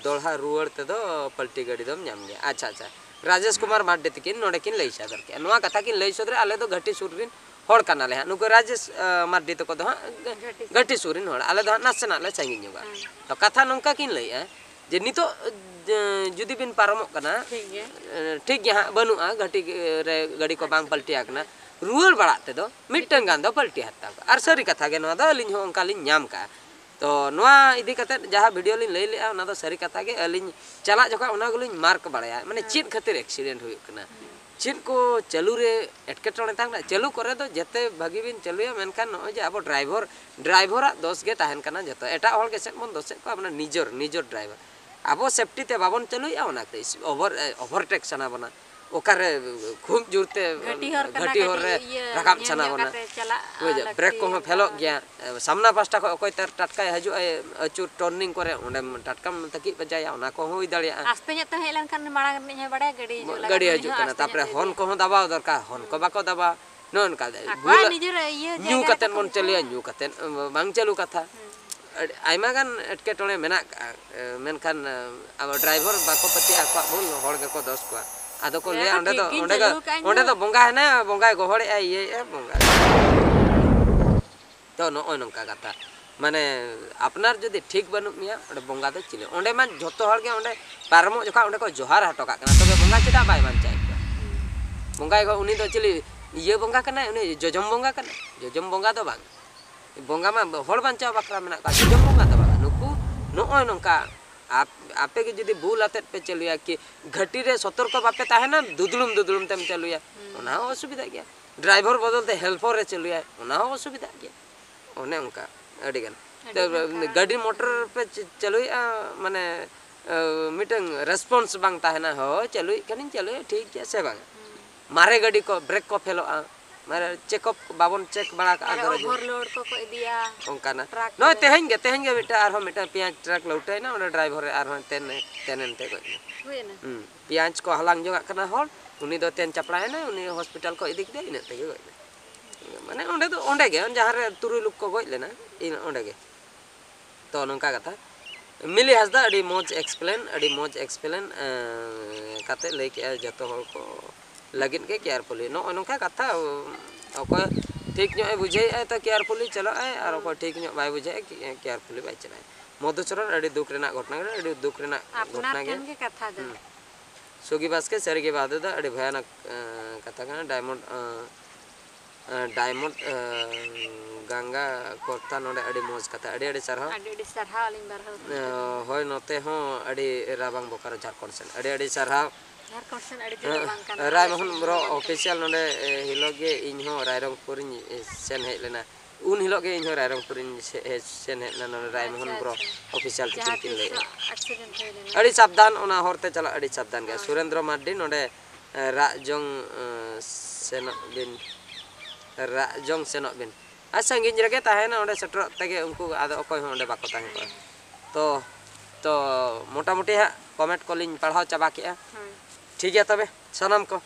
ᱫᱚᱲᱦᱟ ᱨᱩᱣᱟᱹᱲ ᱛᱮᱫᱚ ᱯᱟᱞᱴᱤ ᱜᱟᱹᱰᱤ ᱫᱚᱢ ᱧᱟᱢ ᱜᱮᱭᱟ᱾ ᱟᱪᱪᱷᱟ, ᱟᱪᱪᱷᱟ, ᱨᱟᱡᱮᱥ ᱠᱩᱢᱟᱨ ᱢᱟᱨᱰᱤ ᱛᱤᱠᱤᱱ ᱱᱚᱰᱮ ᱠᱤᱱ ᱞᱟᱹᱭ ᱥᱚᱫᱚᱨ ᱠᱮᱜᱼᱟ᱾ ᱱᱚᱣᱟ ᱠᱟᱛᱷᱟ ᱠᱤᱱ ᱞᱟᱹᱭ ᱥᱚᱫᱚᱨᱟ, ᱟᱞᱮ ᱫᱚ ᱜᱷᱟᱹᱴᱤ ᱥᱩᱨ ᱨᱮᱱ ᱦᱚᱲ ᱠᱟᱱᱟᱞᱮ ᱦᱟᱸᱜ᱾ ᱱᱩᱠᱩ ᱨᱟᱡᱮᱥ ᱢᱟᱨᱰᱤ ᱛᱟᱠᱚ ᱫᱚ ᱦᱟᱸᱜ ᱜᱷᱟᱹᱴᱤ ᱥᱩᱨ ᱨᱮᱱ ᱦᱚᱲ, ᱟᱞᱮ ᱫᱚ ᱦᱟᱸᱜ ᱱᱟᱥᱮᱱᱟᱜ ᱞᱮ ᱥᱟᱺᱜᱤᱧ ᱧᱚᱜᱚᱜᱼᱟ᱾ ᱛᱚ ᱠᱟᱛᱷᱟ ᱱᱚᱝᱠᱟ ᱠᱤᱱ ᱞᱟᱹᱭᱮᱜᱼᱟ ᱡᱮ ᱱᱤᱛᱚᱜ ᱡᱩᱫᱤ ᱵᱤᱱ ᱯᱟᱨᱚᱢᱚᱜ ᱠᱟᱱᱟ, ᱴᱷᱤᱠ ᱜᱮᱭᱟ ᱦᱟᱸᱜ, ᱵᱟᱹᱱᱩᱜᱼᱟ, ᱜᱷᱟᱹᱴᱤ ᱨᱮ ᱜᱟᱹᱰᱤ ᱠᱚ ᱵᱟᱝ ᱯᱟᱞᱴᱤ ᱟᱠᱟᱱᱟ, ᱨᱩᱣᱟᱹᱲ ᱵᱟᱲᱟᱜ ᱛᱮᱫᱚ ᱢᱤᱫᱴᱟᱝ ᱜᱟᱱ ᱫᱚ ᱯᱟᱞᱴᱤ ᱦᱟᱛᱟᱣ ᱠᱟᱜᱼᱟ᱾ ᱟᱨ ᱥᱟᱹᱨᱤ ᱠᱟᱛᱷᱟ ᱜᱮ ᱱᱚᱣᱟ ᱫᱚ, ᱟᱹᱞᱤᱧ ᱦᱚᱸ ᱚᱱᱠᱟ ᱞᱤᱧ ᱧᱟᱢ ᱠᱟᱜᱼᱟ᱾ ᱛᱚ ᱱᱚᱣᱟ ᱤᱫᱤ ᱠᱟᱛᱮᱫ ᱡᱟᱦᱟᱸ video ᱞᱤᱧ ᱞᱟᱹᱭ ᱞᱮᱜᱼᱟ, ᱚᱱᱟ ᱫᱚ ᱥᱟᱹᱨᱤ ᱠᱟᱛᱷᱟ ᱜᱮ᱾ ᱟᱹᱞᱤᱧ ᱪᱟᱞᱟᱜ ᱡᱚᱠᱷᱚᱱ ᱚᱱᱟ ᱜᱮᱞᱤᱧ mark ᱵᱟᱲᱟᱭᱟ, ᱢᱟᱱᱮ ᱪᱮᱫ ᱠᱷᱟᱹᱛᱤᱨ accident ᱦᱩᱭᱩᱜ ᱠᱟᱱᱟ᱾ ᱪᱮᱫ ᱠᱚ ᱪᱟᱹᱞᱩ ᱨᱮ ᱮᱴᱠᱮᱴᱚᱬᱮ ᱛᱟᱦᱮᱱ ᱠᱟᱱᱟ? ᱪᱟᱹᱞᱩ ᱠᱚᱨᱮ ᱫᱚ ᱡᱮᱛᱮ ᱵᱷᱟᱹᱜᱤ ᱵᱤᱱ ᱪᱟᱹᱞᱩᱭᱟ, ᱢᱮᱱᱠᱷᱟᱱ ᱱᱚᱜᱼᱚᱭ ᱡᱮ ᱟᱵᱚ ᱰᱨᱟᱭᱵᱷᱟᱨ, ᱰᱨᱟᱭᱵᱷᱟᱨᱟᱜ ᱫᱳᱥ ᱜᱮ ᱛᱟᱦᱮᱱ ᱠᱟᱱᱟ ᱡᱚᱛᱚ᱾ ᱮᱴᱟᱜ ᱦᱚᱲ ᱜᱮ ᱪᱮᱫ ᱵᱚᱱ ᱫᱳᱥᱮᱫ ᱠᱚᱣᱟ? ᱟᱵᱚ ᱱᱤᱡᱮᱨ, ᱱᱤᱡᱮᱨ ᱰᱨᱟᱭᱵᱷᱟᱨ᱾ ᱟᱵᱚ ᱥᱮᱯᱴᱤ ᱛᱮ ᱵᱟᱵᱚᱱ ᱪᱟᱹᱞᱩᱭᱮᱫᱼᱟ, ᱚᱱᱟᱛᱮ ᱳᱵᱷᱟᱨ, ᱳᱵᱷᱟᱨᱴᱮᱠ ᱥᱟᱱᱟ ᱵᱚᱱᱟ᱾ ᱚᱠᱟᱨᱮ ᱠᱷᱩᱵ ᱡᱳᱨᱛᱮ ᱜᱷᱟᱹᱴᱤ ᱦᱚᱨ ᱠᱟᱱᱟ, ᱜᱷᱟᱹᱴᱤ ᱦᱚᱨ ᱠᱟᱹᱴᱤᱡ ᱨᱮ ᱤᱭᱟᱹ ᱨᱟᱠᱟᱵ ᱧᱮᱞ ᱥᱟᱱᱟ ᱧᱚᱜ ᱵᱚᱱᱟ᱾ ᱠᱟᱛᱮ ᱪᱟᱞᱟᱜ, ᱵᱩᱡᱷᱟᱹᱣ, ᱞᱟᱹᱠᱛᱤ ᱵᱨᱮᱠ ᱠᱚᱦᱚᱸ ᱠᱟᱱᱟ᱾ ᱯᱷᱮᱞᱚᱜ ᱜᱮᱭᱟ᱾ ᱥᱟᱢᱱᱟ ᱯᱟᱥᱴᱟ ᱠᱷᱚᱱ ᱚᱠᱚᱭ ᱛᱟᱨ ᱴᱟᱴᱠᱟᱭ ᱦᱤᱡᱩᱜᱼᱟᱭ, ᱟᱹᱪᱩᱨ ᱴᱟᱨᱱᱤᱝ ᱠᱚᱨᱮ, ᱚᱸᱰᱮᱢ ᱴᱟᱴᱠᱟᱢ ᱛᱟᱹᱠᱤᱡ ᱵᱟᱡᱟᱭᱟ, ᱚᱱᱟ ᱠᱚᱦᱚᱸ ᱦᱩᱭ ᱫᱟᱲᱮᱭᱟᱜᱼᱟ᱾ ᱟᱥᱛᱮ ᱧᱚᱜ ᱛᱮᱢ ᱦᱮᱡ ᱞᱮᱱᱠᱷᱟᱱ ᱢᱟᱲᱟᱝ ᱨᱤᱱᱤᱡ ᱦᱚᱸᱭ ᱵᱟᱲᱟᱭᱟ ᱜᱟᱹᱰᱤ ᱦᱤᱡᱩᱜ ᱞᱟᱹᱜᱤᱫ, ᱜᱟᱹᱰᱤ ᱩᱱᱤ ᱦᱤᱡᱩᱜ ᱦᱚᱸ ᱠᱟᱱᱟ, ᱟᱥᱛᱮ ᱛᱟᱯᱚᱨᱮ ᱧᱚᱜ ᱛᱮ ᱦᱚᱨᱱ ᱦᱤᱡᱩᱜᱼᱟ᱾ ᱠᱚᱦᱚᱸ ᱫᱟᱵᱟᱣ ᱫᱚᱨᱠᱟᱨ, ᱦᱚᱨᱱ ᱠᱚ ᱦᱩᱸ᱾ ᱵᱟᱠᱚ ᱫᱟᱵᱟᱣᱟ, ᱱᱚᱜᱼᱚ ᱱᱚᱝᱠᱟ᱾ ᱟᱠᱚᱣᱟᱜ ᱵᱷᱩᱞ ᱱᱤᱡᱮᱨ ᱤᱭᱟᱹ ᱧᱩ ᱡᱟᱭᱜᱟ ᱠᱟᱛᱮᱫ ᱨᱮᱠᱚ ᱵᱚᱱ ᱛᱤᱸᱜᱩᱣᱟ᱾ ᱪᱟᱹᱞᱩᱭᱟ, ᱧᱩ ᱠᱟᱛᱮᱫ ᱵᱟᱝ ᱪᱟᱹᱞᱩ ᱠᱟᱛᱷᱟ᱾ ᱦᱩᱸ᱾ ᱟᱹᱰᱤ ᱟᱭᱢᱟ ᱜᱟᱱ ᱮᱴᱠᱮᱴᱚᱬᱮ ᱢᱮᱱᱟᱜ ᱟᱠᱟᱫᱼᱟ, ᱢᱮᱱᱠᱷᱟᱱ ᱟᱵᱚ ᱰᱨᱟᱭᱵᱷᱟᱨ ᱵᱟᱠᱚ ᱯᱟᱹᱛᱭᱟᱹᱜᱼᱟ, ᱟᱠᱚᱣᱟᱜ ᱵᱷᱩᱞ, ᱦᱚᱲ ᱜᱮᱠᱚ ᱫᱳᱥ ᱠᱚᱣᱟ᱾ ᱟᱫᱚ ᱠᱚ ᱞᱟᱹᱭᱟ, ᱞᱟᱹᱭᱟ ᱠᱚ, ᱚᱸᱰᱮ ᱫᱚ, ᱴᱷᱤᱠ ᱜᱤᱧ ᱚᱸᱰᱮ ᱫᱚ, ᱪᱟᱹᱞᱩ ᱟᱠᱟᱫᱼᱟ ᱤᱧ ᱚᱸᱰᱮ ᱫᱚ᱾ ᱫᱚ ᱵᱚᱸᱜᱟ ᱦᱮᱱᱟᱭᱟ, ᱵᱚᱸᱜᱟᱭ ᱜᱚᱦᱚᱲᱮᱜᱼᱟ, ᱤᱭᱟᱹᱭᱮᱜᱼᱟ, ᱵᱚᱸᱜᱟ᱾ ᱛᱚ ᱱᱚᱜᱼᱚᱭ ᱱᱚᱝᱠᱟ ᱠᱟᱛᱷᱟ, ᱢᱟᱱᱮ ᱟᱯᱱᱟᱨ ᱡᱩᱫᱤ ᱴᱷᱤᱠ ᱵᱟᱹᱱᱩᱜ ᱢᱮᱭᱟ, ᱚᱸᱰᱮ ᱵᱚᱸᱜᱟ ᱫᱚ ᱪᱤᱞᱤ? ᱚᱸᱰᱮ ᱢᱟ ᱡᱷᱚᱛᱚ ᱦᱚᱲ ᱜᱮ ᱚᱸᱰᱮ ᱯᱟᱨᱚᱢᱚᱜ ᱡᱚᱠᱷᱟᱡ ᱚᱸᱰᱮ ᱠᱚ ᱡᱚᱦᱟᱨ ᱦᱚᱴᱚ ᱠᱟᱜ ᱠᱟᱱᱟ, ᱛᱚᱵᱮ ᱵᱚᱸᱜᱟ ᱪᱮᱫᱟᱜ ᱵᱟᱭ ᱵᱟᱧᱪᱟᱣᱮᱫ ᱠᱚᱣᱟ? ᱵᱚᱸᱜᱟᱭ ᱜᱚ-, ᱩᱱᱤ ᱫᱚ ᱪᱤᱞᱤ? ᱤᱭᱟᱹ ᱵᱚᱸᱜᱟ ᱠᱟᱱᱟᱭ, ᱩᱱᱤ ᱡᱚᱡᱚᱢ ᱵᱚᱸᱜᱟ ᱠᱟᱱᱟᱭ? ᱡᱚᱡᱚᱢ ᱵᱚᱸᱜᱟ ᱫᱚ ᱵᱟᱝ᱾ ᱵᱚᱸᱜᱟ ᱢᱟ ᱦᱚᱲ ᱵᱟᱧᱪᱟᱣ ᱵᱟᱠᱷᱨᱟ ᱢᱮᱱᱟᱜ ᱠᱚᱣᱟ, ᱡᱚᱡᱚᱢ ᱵᱚᱸᱜᱟ ᱫᱚ ᱵᱟᱝ᱾ ᱱᱩᱠᱩ ᱱᱚᱜᱼᱚᱭ ᱱᱚᱝᱠᱟ ᱟᱯ-, ᱟᱯᱮ ᱜᱮ ᱡᱩᱫᱤ ᱵᱷᱩᱞ ᱟᱛᱮᱫ ᱯᱮ ᱪᱟᱹᱞᱩᱭᱟ, ᱠᱤ ᱜᱷᱟᱹᱴᱤ ᱨᱮ ᱥᱚᱛᱚᱨᱠᱚ ᱵᱟᱯᱮ ᱛᱟᱦᱮᱱᱟ, ᱫᱩᱫᱽᱲᱩᱢ ᱫᱩᱫᱽᱲᱩᱢ ᱛᱮᱢ ᱪᱟᱹᱞᱩᱭᱟ, ᱦᱩᱸ᱾ ᱚᱱᱟ ᱦᱚᱸ ᱚᱥᱩᱵᱤᱫᱷᱟᱜ ᱜᱮᱭᱟ᱾ ᱰᱨᱟᱭᱵᱷᱟᱨ ᱵᱚᱫᱚᱞ ᱛᱮ ᱦᱮᱞᱯᱚᱨ ᱮ ᱪᱟᱹᱞᱩᱭᱟ, ᱚᱱᱟ ᱦᱚᱸ ᱚᱥᱩᱵᱤᱫᱷᱟᱜ ᱜᱮᱭᱟ᱾ ᱚᱱᱮ ᱚᱱᱠᱟ ᱟᱹᱰᱤᱜᱟᱱ᱾ ᱟᱹᱰᱤ ᱛᱚ, ᱜᱟᱱ ᱠᱟᱨᱚᱱ ᱜᱟᱹᱰᱤ ᱢᱮᱱᱟᱜᱼᱟ᱾ ᱢᱚᱴᱚᱨ ᱯᱮ ᱪᱟ-, ᱪᱟᱹᱞᱩᱭᱮᱫᱼᱟ, ᱢᱟᱱᱮ, ᱟᱹ, ᱢᱤᱫᱴᱟᱝ ᱨᱮᱥᱯᱚᱱᱥ ᱵᱟᱝ ᱛᱟᱦᱮᱱᱟ, ᱦᱳᱭ, ᱪᱟᱹᱞᱩᱭᱮᱫ ᱠᱷᱟᱱᱤᱧ ᱪᱟᱹᱞᱩᱭᱟ, ᱴᱷᱤᱠ ᱜᱮᱭᱟ ᱥᱮ ᱵᱟᱝ? ᱦᱩᱸ᱾ ᱢᱟᱨᱮ ᱜᱟᱹᱰᱤ ᱠᱚ, ᱵᱨᱮᱠ ᱠᱚ ᱯᱷᱮᱞᱚᱜᱼᱟ, ᱢᱟᱱᱮ, ᱪᱮᱠᱟᱯ ᱵᱟᱵᱚᱱ ᱪᱮᱠ ᱵᱟᱲᱟ ᱠᱟᱜᱼᱟ, ᱟᱨ ᱫᱷᱚᱨᱚ ᱡᱩᱫᱤ ᱚᱵᱷᱟᱨᱞᱳᱰ ᱠᱚᱠᱚ ᱤᱫᱤᱭᱟ ᱚᱱᱠᱟᱱᱟᱜ᱾ ᱴᱨᱟᱠ ᱱᱚᱜᱼᱚᱭ ᱠᱚᱨᱮ᱾ ᱛᱮᱦᱮᱧ ᱜᱮ, ᱛᱮᱦᱮᱧ ᱜᱮ ᱢᱤᱫᱴᱟᱝ, ᱟᱨᱦᱚᱸ ᱢᱤᱫᱴᱟᱝ ᱯᱮᱸᱭᱟᱡᱽ ᱴᱨᱟᱠ ᱞᱟᱹᱣᱴᱟᱹᱭᱮᱱᱟ, ᱚᱸᱰᱮ ᱰᱨᱟᱭᱵᱷᱟᱨ ᱨᱮ ᱟᱨᱦᱚᱸ ᱛᱮᱱ, ᱛᱮᱱ ᱮᱱᱛᱮ ᱜᱚᱡ ᱮᱱᱟ᱾ ᱦᱩᱭᱮᱱᱟ? ᱦᱩᱸ, ᱯᱮᱸᱭᱟᱡᱽ ᱠᱚ ᱦᱟᱞᱟᱝ ᱡᱚᱝᱟᱜ ᱠᱟᱱᱟ ᱦᱚᱲ, ᱩᱱᱤ ᱫᱚ ᱛᱮᱱ ᱪᱟᱯᱲᱟᱭᱮᱱᱟ, ᱩᱱᱤ ᱦᱚᱥᱯᱤᱴᱟᱞ ᱠᱚ ᱤᱫᱤ ᱠᱮᱫᱮᱭᱟ, ᱤᱱᱟᱹᱜ ᱛᱮᱜᱮ ᱜᱚᱡ ᱮᱱᱟ᱾ ᱢᱟᱱᱮ ᱚᱸᱰᱮ ᱫᱚ, ᱚᱸᱰᱮ ᱜᱮ, ᱡᱟᱦᱟᱸ ᱨᱮ ᱛᱩᱨᱩᱭ ᱞᱳᱠ ᱠᱚ ᱜᱚᱡ ᱞᱮᱱᱟ, ᱤᱱ ᱚᱸᱰᱮ ᱜᱮ᱾ ᱛᱚ, ᱱᱚᱝᱠᱟ ᱠᱟᱛᱷᱟ᱾ ᱢᱤᱞᱤ ᱦᱟᱸᱥᱫᱟ ᱟᱹᱰᱤ ᱢᱚᱡᱽ ᱮᱠᱥᱯᱞᱮᱱ, ᱟᱹᱰᱤ ᱢᱚᱡᱽ ᱮᱠᱥᱯᱞᱮᱱ, ᱮᱸ, ᱠᱟᱛᱮ ᱞᱟᱹᱭ ᱠᱮᱜᱼᱟᱭ, ᱡᱚᱛᱚ ᱦᱚᱲ ᱠᱚ ᱞᱟᱹᱜᱤᱫ ᱜᱮ ᱠᱮᱭᱟᱨᱯᱷᱩᱞᱤ᱾ ᱱᱚᱜᱼᱚᱭ ᱱᱚᱝᱠᱟ ᱠᱟᱛᱷᱟ, ᱚᱠᱚᱭ ᱴᱷᱤᱠ ᱧᱚᱜ ᱮ ᱵᱩᱡᱷᱟᱹᱣᱮᱫᱼᱟ, ᱛᱚ ᱠᱮᱭᱟᱨᱯᱷᱩᱞᱤ ᱪᱟᱞᱟᱜᱼᱟᱭ, ᱟᱨ ᱚᱠᱚᱭ ᱴᱷᱤᱠ ᱧᱚᱜ ᱵᱟᱭ ᱵᱩᱡᱷᱟᱹᱣᱮᱫᱼᱟ, ᱠᱮ-, ᱠᱮᱭᱟᱨᱯᱷᱩᱞᱤ ᱵᱟᱭ ᱪᱟᱞᱟᱜᱼᱟ᱾ ᱢᱚᱫᱷᱩᱪᱚᱨᱚᱱ, ᱟᱹᱰᱤ ᱫᱩᱠ ᱨᱮᱱᱟᱜ ᱜᱷᱚᱴᱚᱱᱟ ᱠᱟᱱᱟ, ᱟᱹᱰᱤ ᱫᱩᱠ ᱨᱮᱱᱟᱜ ᱟᱯᱱᱟᱨ ᱜᱷᱚᱴᱚᱱᱟ ᱜᱮ᱾ ᱴᱷᱮᱱ ᱜᱮ ᱠᱟᱛᱷᱟ ᱫᱚ᱾ ᱦᱩᱸ᱾ ᱥᱩᱜᱤ ᱵᱟᱥᱠᱮ, ᱥᱟᱹᱨᱤᱜᱮ ᱵᱟᱫᱮ ᱫᱚ ᱟᱹᱰᱤ ᱵᱷᱚᱭᱟᱱᱚᱠ, ᱮᱸ, ᱠᱟᱛᱷᱟ ᱠᱟᱱᱟ᱾ ᱰᱟᱭᱢᱚᱱᱰ, ᱮᱸ, ᱮᱸ, ᱰᱟᱭᱢᱚᱱᱰ, ᱮᱸ, ᱜᱟᱝᱜᱟ ᱠᱚᱨᱛᱟ ᱱᱚᱰᱮ ᱟᱹᱰᱤ ᱢᱚᱡᱽ ᱠᱟᱛᱷᱟ, ᱟᱹᱰᱤ ᱟᱹᱰᱤ ᱥᱟᱨᱦᱟᱣ᱾ ᱟᱹᱰᱤ ᱟᱹᱰᱤ ᱥᱟᱨᱦᱟᱣ ᱟᱹᱞᱤᱧ ᱵᱟᱨᱦᱟᱣ ᱠᱷᱚᱱ᱾ ᱮᱸ, ᱦᱳᱭ, ᱱᱚᱛᱮ ᱦᱚᱸ ᱟᱹᱰᱤ ᱨᱟᱵᱟᱝ ᱵᱳᱠᱟᱨᱳ ᱡᱷᱟᱲᱠᱷᱚᱸᱰ ᱥᱮᱱ᱾ ᱟᱹᱰᱤ ᱟᱹᱰᱤ ᱥᱟᱨᱦᱟᱣ᱾ ᱡᱷᱟᱲᱠᱷᱚᱸᱰ ᱥᱮᱱ ᱟᱹᱰᱤ ᱡᱷᱟᱹᱞ ᱫᱚ ᱵᱟᱝ ᱠᱟᱱᱟ, ᱟᱞᱮ ᱨᱟᱭᱢᱳᱦᱚᱱ ᱥᱮᱱ ᱵᱨᱚ ᱫᱚ ᱵᱟᱝ ᱠᱟᱱᱟ᱾ ᱚᱯᱷᱤᱥᱤᱭᱟᱞ ᱱᱚᱰᱮ, ᱮ, ᱦᱤᱞᱳᱜ ᱜᱮ ᱤᱧ ᱦᱚᱸ ᱨᱟᱭᱨᱚᱝᱯᱩᱨᱤᱧ, ᱮ, ᱥᱮᱱ ᱦᱮᱡ ᱞᱮᱱᱟ᱾ ᱩᱱ ᱦᱤᱞᱳᱜ ᱜᱮ ᱤᱧ ᱦᱚᱸ ᱨᱟᱭᱨᱚᱝᱯᱩᱨᱤᱧ ᱥᱮ-, ᱦᱮᱡ, ᱥᱮᱱ ᱦᱮᱡ ᱞᱮᱱᱟ, ᱱᱚᱰᱮ ᱨᱟᱭᱢᱳᱦᱚᱱ ᱟᱪᱪᱷᱟ, ᱵᱨᱚ ᱟᱪᱪᱷᱟ᱾ ᱚᱯᱷᱤᱥᱤᱭᱟᱞ ᱛᱤᱠᱤᱱ ᱡᱟᱦᱟᱸ ᱠᱤᱱ ᱛᱤᱥ ᱞᱟᱹᱭᱮᱫᱼᱟ᱾ ᱟᱠᱥᱤᱰᱮᱱᱴ ᱦᱩᱭ ᱞᱮᱱᱟ᱾ ᱟᱹᱰᱤ ᱥᱟᱵᱫᱷᱟᱱ, ᱚᱱᱟ ᱦᱚᱨ ᱛᱮ ᱪᱟᱞᱟᱜ ᱟᱹᱰᱤ ᱥᱟᱵᱫᱷᱟᱱ ᱜᱮᱭᱟ᱾ ᱦᱳᱭ᱾ ᱥᱩᱨᱮᱱᱫᱨᱚ ᱢᱟᱨᱰᱤ ᱱᱚᱰᱮ, ᱮ, ᱨᱟᱜ ᱡᱚᱝ, ᱮ, ᱥᱮᱱᱚᱜ ᱵᱤᱱ, ᱨᱟᱜ ᱡᱚᱝ ᱥᱮᱱᱚᱜ ᱵᱤᱱ᱾ ᱟᱨ ᱥᱟᱺᱜᱤᱧ ᱨᱮᱜᱮ ᱛᱟᱦᱮᱱᱟ, ᱚᱸᱰᱮ ᱥᱮᱴᱮᱨᱚᱜ ᱛᱮᱜᱮ ᱩᱱᱠᱩ ᱟᱫᱚ ᱚᱠᱚᱭ ᱦᱚᱸ ᱚᱸᱰᱮ ᱵᱟᱠᱚ ᱛᱟᱦᱮᱸ ᱠᱚᱜᱼᱟ᱾ ᱛᱚ, ᱛᱚ ᱢᱚᱴᱟᱢᱩᱴᱤ ᱦᱟᱸᱜ ᱠᱚᱢᱮᱱᱴ ᱠᱚᱞᱤᱧ ᱯᱟᱲᱦᱟᱣ ᱪᱟᱵᱟ ᱠᱮᱜᱼᱟ᱾ ᱦᱳᱭ᱾ ᱴᱷᱤᱠ ᱜᱮᱭᱟ ᱛᱚᱵᱮ, ᱥᱟᱱᱟᱢ ᱠᱚ,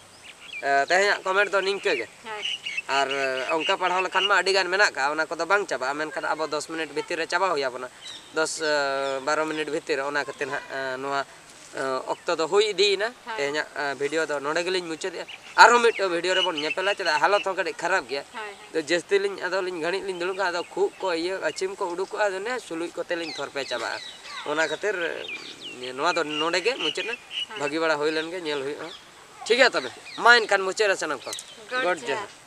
ᱮ, ᱛᱮᱦᱮᱧᱟᱜ ᱠᱚᱢᱮᱱᱴ ᱫᱚ ᱱᱤᱝᱠᱟᱹ ᱜᱮ᱾ ᱦᱳᱭ᱾ ᱟᱨ, ᱮ, ᱚᱱᱠᱟ ᱯᱟᱲᱦᱟᱣ ᱞᱮᱠᱷᱟᱱ ᱢᱟ ᱟᱹᱰᱤ ᱜᱟᱱ ᱢᱮᱱᱟᱜ ᱠᱟᱜᱼᱟ, ᱚᱱᱟ ᱠᱚᱫᱚ ᱵᱟᱝ ᱪᱟᱵᱟᱜᱼᱟ, ᱢᱮᱱᱠᱷᱟᱱ ᱟᱵᱚ ᱫᱚᱥ ᱢᱤᱱᱤᱴ ᱵᱷᱤᱛᱤᱨ ᱨᱮ ᱪᱟᱵᱟ ᱦᱩᱭ ᱟᱵᱚᱱᱟ᱾ ᱫᱚᱥ, ᱮ, ᱵᱟᱨᱚ ᱢᱤᱱᱤᱴ ᱵᱷᱤᱛᱤᱨ ᱨᱮ, ᱚᱱᱟ ᱠᱷᱟᱹᱛᱤᱨ ᱦᱟᱸᱜ, ᱮ, ᱱᱚᱣᱟ, ᱮ, ᱚᱠᱛᱚ ᱫᱚ ᱦᱩᱭ ᱤᱫᱤᱭᱮᱱᱟ᱾ ᱦᱳᱭ᱾ ᱛᱮᱦᱮᱧᱟᱜ, ᱮ, ᱵᱷᱤᱰᱤᱭᱳ ᱫᱚ ᱱᱚᱰᱮ ᱜᱮᱞᱤᱧ ᱢᱩᱪᱟᱹᱫᱮᱜᱼᱟ᱾ ᱟᱨᱦᱚᱸ ᱢᱤᱫᱴᱟᱝ ᱵᱷᱤᱰᱤᱭᱳ ᱨᱮᱵᱚᱱ ᱧᱮᱯᱮᱞᱟ, ᱪᱮᱫᱟᱜ ᱦᱟᱞᱚᱛ ᱦᱚᱸ ᱠᱟᱹᱴᱤᱡ ᱠᱷᱟᱨᱟᱯ ᱜᱮᱭᱟ᱾ ᱦᱳᱭ, ᱦᱳᱭ᱾ ᱛᱚ ᱡᱟᱹᱥᱛᱤ ᱞᱤᱧ, ᱟᱫᱚ ᱞᱤᱧ ᱜᱷᱟᱹᱲᱤᱡ ᱞᱤᱧ ᱫᱩᱲᱩᱵ ᱠᱟᱱᱟ, ᱟᱫᱚ ᱠᱷᱩᱜ ᱠᱚ ᱤᱭᱟᱹ ᱟᱹᱪᱷᱤᱢ ᱠᱚ ᱩᱰᱩᱠᱚᱜᱼᱟ, ᱟᱫᱚ ᱚᱱᱮ ᱥᱩᱞᱩᱡ ᱠᱚᱛᱮ ᱞᱤᱧ ᱛᱷᱚᱨᱯᱮ ᱪᱟᱵᱟᱜᱼᱟ᱾ ᱚᱱᱟ ᱠᱷᱟᱹᱛᱤᱨ, ᱮ, ᱱᱚᱣᱟ ᱫᱚ ᱱᱚᱰᱮ ᱜᱮ ᱢᱩᱪᱟᱹᱫ ᱮᱱᱟ᱾ ᱦᱳᱭ᱾ ᱵᱷᱟᱹᱜᱤ ᱵᱟᱲᱟ ᱦᱩᱭ ᱞᱮᱱ ᱜᱮ, ᱧᱮᱞ ᱦᱩᱭᱩᱜᱼᱟ᱾ ᱴᱷᱤᱠ ᱜᱮᱭᱟ ᱛᱚᱵᱮ, ᱢᱟ ᱮᱱᱠᱷᱟᱱ ᱢᱩᱪᱟᱹᱫ ᱨᱮ ᱥᱟᱱᱟᱢ ᱠᱚ᱾ ᱜᱚᱰ ᱜᱚᱰ ᱡᱚᱦᱟᱨ᱾ ᱡᱚᱦᱟᱨ᱾